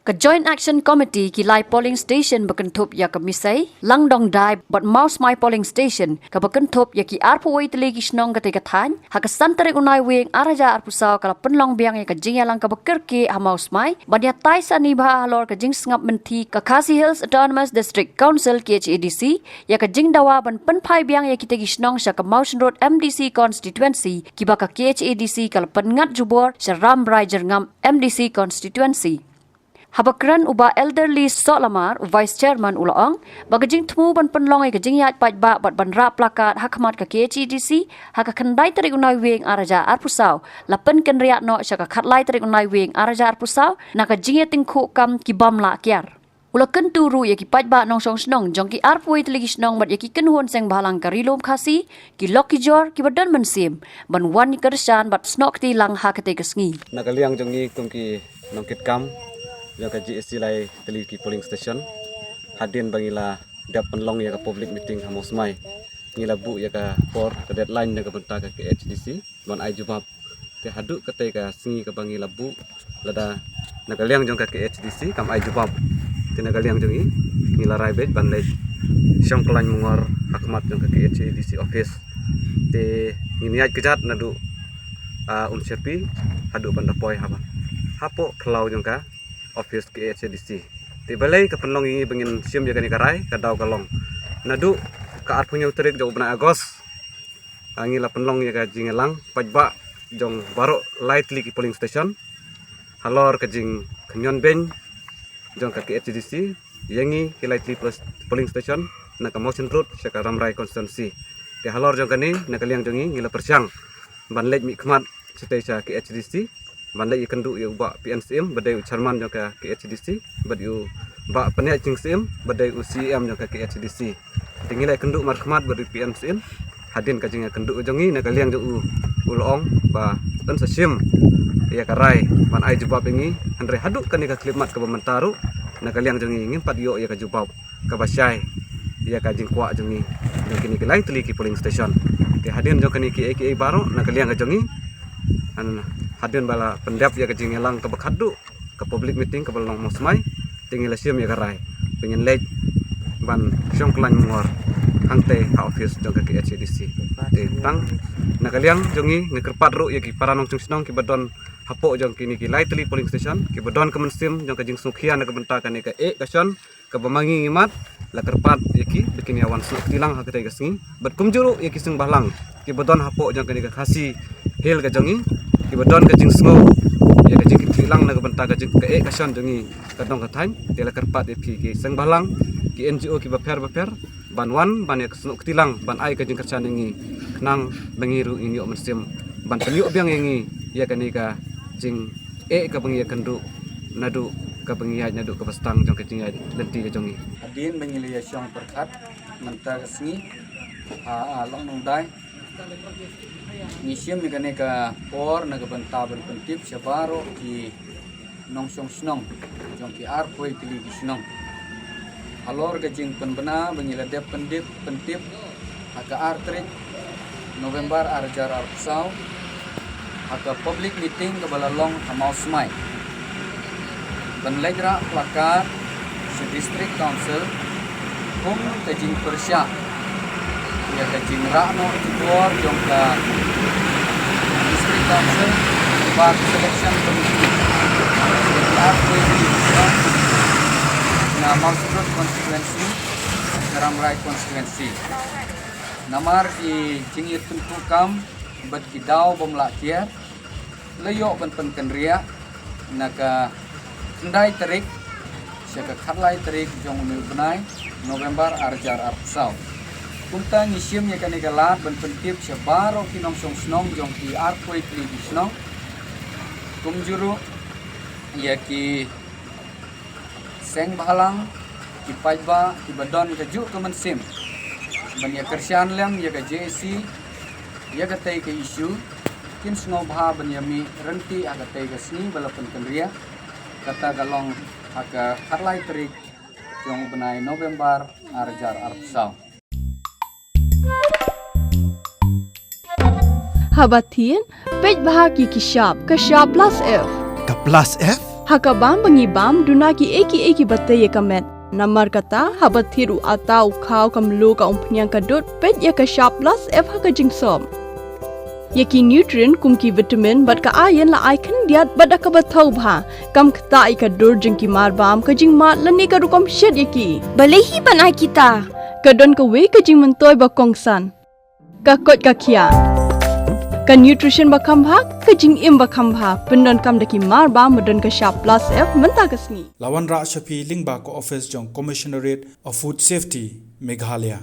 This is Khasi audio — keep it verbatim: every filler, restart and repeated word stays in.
Ka Joint Action Committee ki lai polling station ba kynthup ïa ka Misei, Langdongdai bad Mawsmai polling station, kaba kynthup ïa ki arphew tylli ki shnong katei ka thaiñ, ha ka san tarik u Naiwieng ar hajar arphew saw ka la pynlong biang ïa ka jingïalang kaba kyrkieh ha Mawsmai ban ïatai sani bha halor ka jingsngap mynthi ka Khasi Hills Autonomous District Council, K H A D C, ïa ka jingdawa ban pynphai biang ïa kitei ki shnong sha ka Mawshynrut M D C constituency, kiba ka K H A D C ka la pynngat jubor sha Rambrai Jyrngam M D C constituency. Haba kren u Bah Elderly Sohlamar, u Vice Chairman, u la ong ba ka jingthmu ban pynlong ïa ka jingïaid paidbah bad ban rah placard ha khmat ka K H A D C ha ka khyndai tarik u Naiwieng ar hajar arphew saw la pynkynriah noh sha ka khatlai tarik u Naiwieng ar hajar arphew saw na ka jingïatyngkhuh kam ki bym lah kiar. U la kyntu ruh ïa ki paidbah nongshong shnong jong ki arphew tylli ki shnong bad ïa ki kynhun seng bhalang ka Ri Lum Khasi, ki lok ki jor, kiba don mynsiem ban wan kyrshan bad snoh kti lang ha katei ka sngi. Na ka liang jong ngi kum ki nongkitkam jong ka J A C lai tylli ki polling station, hadien ba ngi la dep pynlong ïa ka public meeting ha Mawsmai, ngi la buh ïa ka por, ka deadline na ka bynta ka K H A D C ban ai jubab. Te haduh katei ka sngi kaba ngi la buh, lada na ka liang jong ka K H A D C kam ai jubab, te na ka liang jong ngi, ngi la rai beit ban leit shong khlaiñ mungor ha khmat jong ka K H A D C office. Te ngin ïaid kjat naduh, ah, Umshyrpi haduh ban da poi haba hapoh khlaw jong ka office K H A D C. Te balei ka pynlong ïa ngi ba ngin shim ïa kane ka rai? Ka daw ka long naduh ka arphew hynñiew tarik jong u bnai August, ah, ngi la pynlong ïa ka jingïalang paidbah jong baroh lai tylli ki polling station halor ka jingkhynñion beiñ jong ka K H A D C ïa ngi ki lai tylli pol-, polling station na ka Mawshynrut sha ka Rambrai constituency. Te halor jong kane, na ka liang jong ngi, ngi la pyrshang ban leit mihkhmat shatei sha K H A D C ban leit ïakynduh ïa u Bah P N Syiem ba dei u chairman jong ka K H A D C bad ïa u Bah Pynïaid Syiem ba dei u C E M jong ka K H A D C. Te ngi la ïakynduh markhmat bad u P N Syiem. Hadien ka jingïakynduh jong ngi, na ka liang jong u, u la ong ba un sa shim ïa ka rai ban ai jubab ïa ngi, hynrei haduh kane ka khyllipmat kaba mynta ruh, na ka liang jong ngi ngim pat ïoh ïa ka jubab kaba shai ïa ka jingkwah jong ngi jong kine ki lai tylli ki polling station. Te hadien jong kane kiei kiei baroh, na ka liang ka jong ngi, hadien ba la pyndep ïa ka jingïalang kaba khatduh, ka public meeting kaba la long ha Mawsmai, te ngi la shim ïa ka rai ba ngin leit ban shong khlaiñ mungor hangtei ha office jong ka K H A D C. Te tang na ka liang jong ngi, ngi kyrpad ruh ïa ki para nongshong shnong kiba don hapoh jong kine ki lai tylli polling station, kiba don ka mynsiem jong ka jingsngewkhia na ka bynta kane ka eh ka shon kaba ma ngi ngi mad, la kyrpad ïa ki ba kin ïa wan snoh kti lang ha katei ka sngi. Bad kumjuh ruh ïa ki seng bhalang kiba don hapoh jong kane ka Khasi Hills ka jong ngi, kiba don ka jingsngew ïa ka jingkitkhlieh lang na ka bynta ka jing, ka eh ka shon jong ngi ka dong ka thaiñ. Te la kyrpad ïa phi ki seng bhalang, ki N G O kiba pher ba pher, ban wan ban ïa snoh kti lang ban ai ka jingkyrshan ïa ngi, khnang ba ngi ruh ngin ïoh mynsiem ban pynïoh biang ïa ngi ïa kane ka jing eh kaba ngi ïakynduh naduh kaba ngi ïaid, naduh kaba sdang jong ka jingïaid lynti ka jong ngi. Hadien ba ngi la ïa shong pyrkhat mynta ka sngi ha, ha Langdongdai, ngi shim ïa kane ka por na ka bynta ban pyntip sha baroh ki nongshong shnong jong ki arphew tylli ki shnong halor ka jingpynbna ba ngi la dep pyntip, pyntip ha ka ar tarik November ar hajar arphew saw ha ka public meeting kaba la long ha Mawsmai ban leit rah placard sha District Council kum ka jingpyrshah ïa ka jingrah noh jubor jong ka District Council, ba ka Selection Committee, ïa ki arphew tylli ki shnong na Mawshynrut constituency, na Rambrai constituency. Namar ki jingïatyngkhuh kam bad ki daw bym lah kiar, la ïoh ban pynkynriah na ka khyndai tarik sha ka khatlai tarik jong une u bnai November ar hajar arphew saw. Kumta ngi shim ïa kane ka lad ban pyntip sha baroh ki nongshong shnong jong ki arphew tylli ki shnong, kumjuh ruh ïa ki seng bhalang, ki paidbah kiba don kajuh ka mynsiem ban ïa kyrshan lem ïa ka J A C ïa katei ka issue, kin sngewbha ban ïa mih rynti ha katei ka sngi ba la pynkynriah, kata ka long ha ka khatlai tarik jong u bnai November ar hajar arphew saw. Haba thied, peit bha ki ki shap, ka shap plus F. Ka plus F? Ha ka bam ba ngi bam, duna kiei kiei kiba tei ïa ka met. Namar kata, haba thied u atta, u khaw, ka mluh, ka umphniang, ka dud, peit ïa ka Shap Plus F ha ka jingsop. Ïa ki nutrient kum ki vitamin bad ka iron la ai khyndiat bad da kaba thaw bha. Kam ktah ïa ka dur jong ki marbam, ka jingmad lane ka rukom shet ïa ki. Balei hi ban ai kita? Ka don kawei ka jingmyntoi ba kongsan. Ka koit ka khiah. Ka nutrition ba kham bha, ka jingim ba kham bha. Pyndonkam da ki marbam ba don ka Shap Plus F mynta ka sngi. La wanrah sha phi lyngba ka office jong Commissionerate of Food Safety, Meghalaya.